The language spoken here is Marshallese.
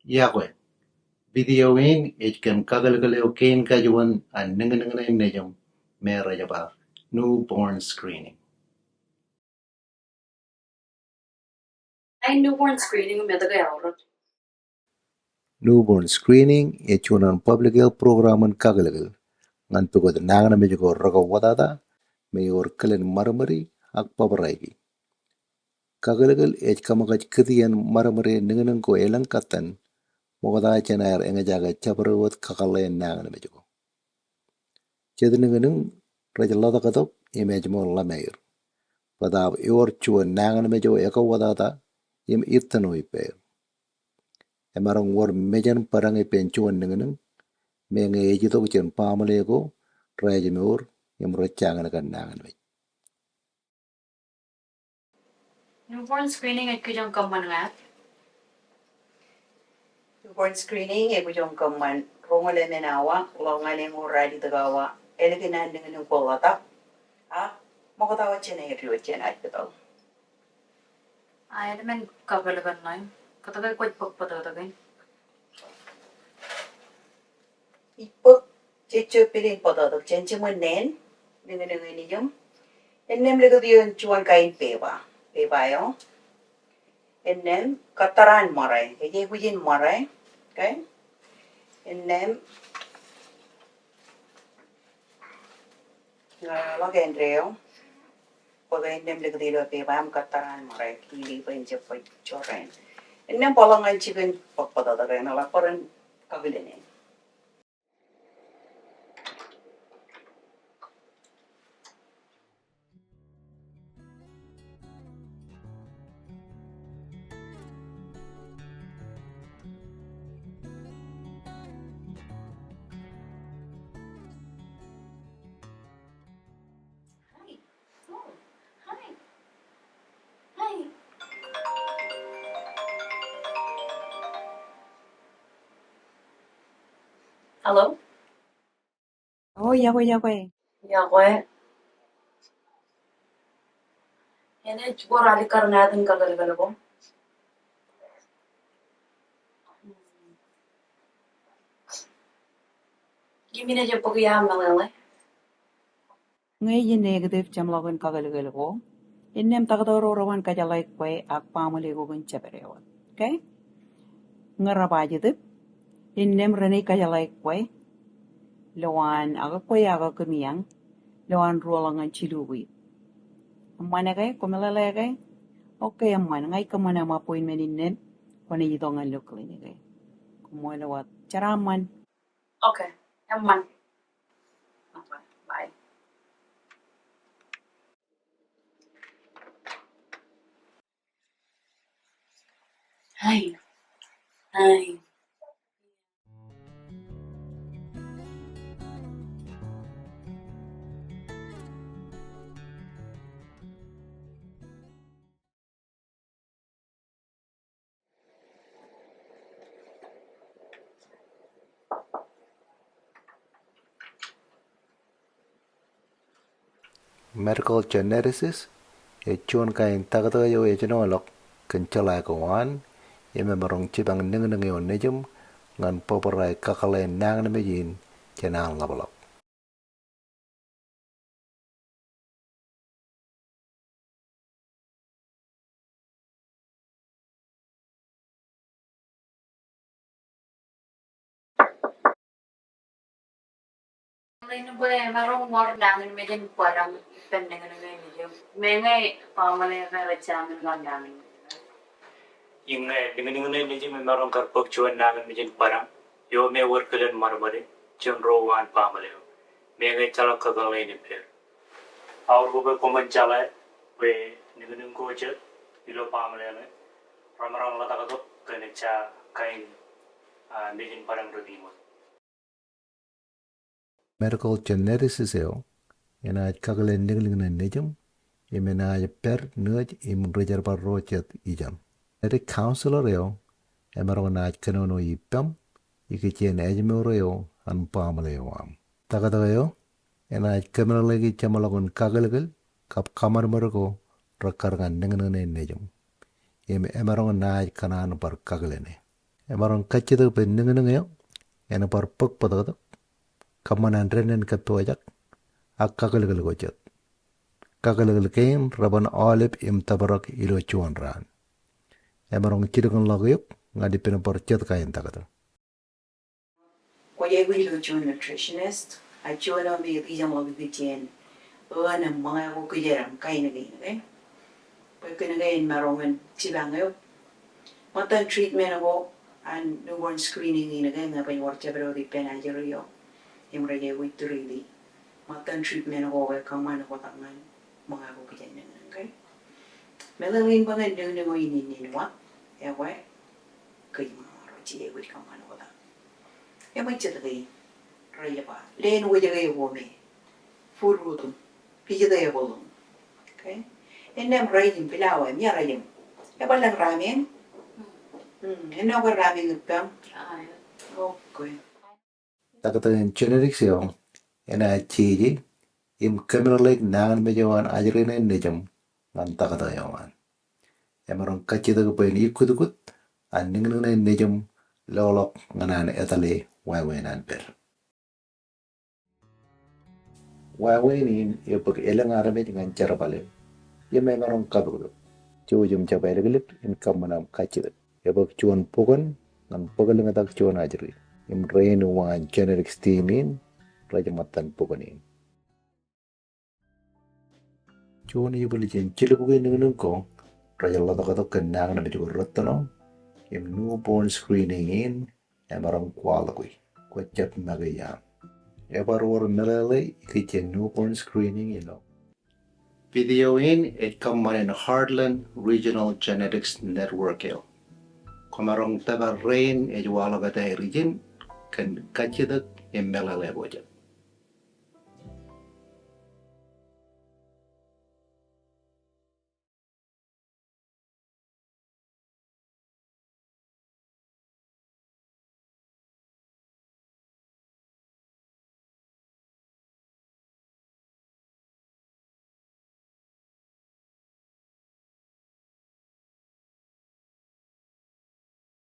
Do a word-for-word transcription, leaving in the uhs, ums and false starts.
Iọkwe. Video in ej kōn kakōlkōl eo kein kajuon an niñniñ ṇe nejūṃ me rej ba newborn screening. Newborn screening ej juon an public health program in kakōlkōl ñan pukot nañinmej ko rekauwōtata me ewōr kilen ṃadṃōdi ak bōbraiki. Kakōlkōl ej kaṃōkaj kūtien ṃadṃōde niñniñ ko elōñkattan ṃokta jān aer eñjake jabdewōt kakōḷḷe in nañinmej ko. Jet niñniñ rej ḷotak tok im ejṃool ḷōmāer. Bōtaab ewōr juon nañinmej eo ekauwōtata im ittino ippāer. Emaroñ wōr mejān bōdañ ippān juon niñniñ, meñe ej itok jān baaṃle ko, rej ejmour im rej jañin kar nañinmej. Newborn screening ej kijoñ kōṃṃan ña? Newborn screening ej kijoñ kōṃṃan roñoul emān awa ḷọk ñan eñoul ralitōk awa ālikin an niñniñ ko ḷotak, ak ṃokta wōt jān aer ioon jān hospital. Aelōñ in kakōlkōl ṇe, kōtke kwōj bōk bōtōktōkin? Ij bōk jejjo pād in bōtōktōk jān jiṃwe neen niñniñ in ijin. Innām likūt ioon juon kain peba, peba eo. Innām kōttar an ṃōrā, ej aikuj in ṃōrā, okay? Innām ña ḷọk āindeeo. Bōke innām likūt ilo peba im kōttar an ṃōrā, kile bwe en jab baj jorrāān. Innām bōkḷọk ñan jikin bōk bōtōktōk eṇ, eḷak bwe ren kakilene. Hi. Oh, hi. Hi. Hello? Oh, iọkwe, iọkwe. Iọkwe. Enaaj wōr alikkar ñāāt in kakōlkōl ko? Im inaaj bōk ia meḷeḷe? Ñe ej negative jeṃḷọkin kakōlkōl ko, innām taktō ro rej ban kajeḷā kwe ak baaṃle ko kōn jabdewōt. Okay? Ñe rej ba jitōb, innām renaaj kajeḷā kwe lowaan ak kwe ak kōmiañ lowaan ruo ḷọk ñan jilu wiik. Eṃṃan ke? Kwō meḷeḷe ke? Okay, eṃṃan. Ña ij kōṃṃan aṃ appointment innām kwōnaaj itok ñan ilo clinic e. Koṃṃool wōt. Jeraaṃṃan. Okay, eṃṃan. Okay, bye. Hi. Hi. Medical geneticist ej juon kain taktō eo ejenoḷọk kōn jeḷā ko an, im emaroñ jipañ niñniñ eo nejūṃ ñan bōbrae kakōḷḷe in nañinmej in jān an ḷapḷọk. Ḷein bwe emaroñ wōr nañinmej in bōdañ ippān niñniñ in nejūṃ, meñe baaṃle eo rej jañin kar nañinmej. Im ñe niñniñ in nejūṃ emaroñ kar bōk juon nañinmej in bōdañ eo me ewōr kilen ṃadṃōde jān ro uwaan baaṃle eo, meñe ejjeḷọk kakōḷḷe in ippāer. Aorōk bwe koṃwin jeḷā bwe niñniñ ko jet ilo baaṃle ṇe remaroñ ḷotak tok kōn ejja kain, ah, mej in bōdañ rot iṃōn. Medical geneticist eo enaaj kakōḷḷe niñniñ ṇe nejūṃ im enaaj pād ñōj im ri-jerbal ro jet ijeṇ. Genetic counselor eo emaroñ naaj kōnono ippaṃ ikijjien ājmour eo an baaṃle eo aṃ. Taktō eo enaaj kōmeḷeḷeiki jeṃḷọkin kakōlkōl kab kōṃadṃōd ko rekkar ñan niñniñ ṇe nejūṃ. Im emaroñ naaj kōṇaan bar kakilene. Emaroñ kajjitōk bwe niñniñ eo en bar bōk bōtōktōk, kōṃṃan an dān in kōppojak, ak kakōlkōl ko jet. Kakōlkōl kein reban aolep im tōprak ilo juon raan. Emaroñ jilkinḷọk eok ñan ippān bar jet kain taktō. Kwōj aikuj ilo juon nutritionist, ak juon eo me ej ijeḷọk ikijjien eo an ṃōñā ko kijer im kain kein, okay? Bwe kōn ke en maroñ in jipañ eok. Ṃōttan treatment ko an newborn screening in ke ñe bwe ewōr jabdewōt ippān ajri eo im rej aikuj tūrili, ṃōttan treatment ko ekōṃṃan oktak ñan ṃōñā ko kijen niñniñ, okay? Meḷeḷein bwe ñe niñniñ eo in innin wōt, ekwe kōj ṃōñā ro rej aikuj kōṃṃan oktak. Eṃōj jet kein rej ba, leen wōjke ko me, fruit im vegetable im, okay? Innām rice im flour im, rej im. Ebar lōñ ramen? Hmm, ennọ ke ramen ippaṃ? Okay. Taktō in genetics eo enaaj jeje im kōmeḷeḷeik nañinmej eo an ajri ṇe nejiṃ ñan taktō eo an. Emaroñ kajjitōk bwe en ikkutkut an niñniñ ṇe nejiṃ loḷọk ñan an etale wāween an pād. Wāween in ebōk elōñ armej ñan jerbal in im emaroñ kapukpuk. Jouj im jab āliklik in kōṃṃan aṃ kajjitōk. Ebōk juon bukwōn ñan bōklōñtak juon ajri im rein uwain genetics team in rej ṃōttan bukwōn in. Juon ibwiljin jilubukwi niñniñ ko rej ḷotaktok kōn nañinmej ko rettino im newborn screening in emaroñ kwaḷọki. Kwōjab make iaan. Ebar wōr meḷeḷe ikijjien newborn screening ilo. Video in ej kōṃṃan in Heartland Regional Genetics Network eo. Kwōmaroñ tōpar rein ej waḷọk etaer ijin kōn kajjitōk im meḷeḷe ko jet.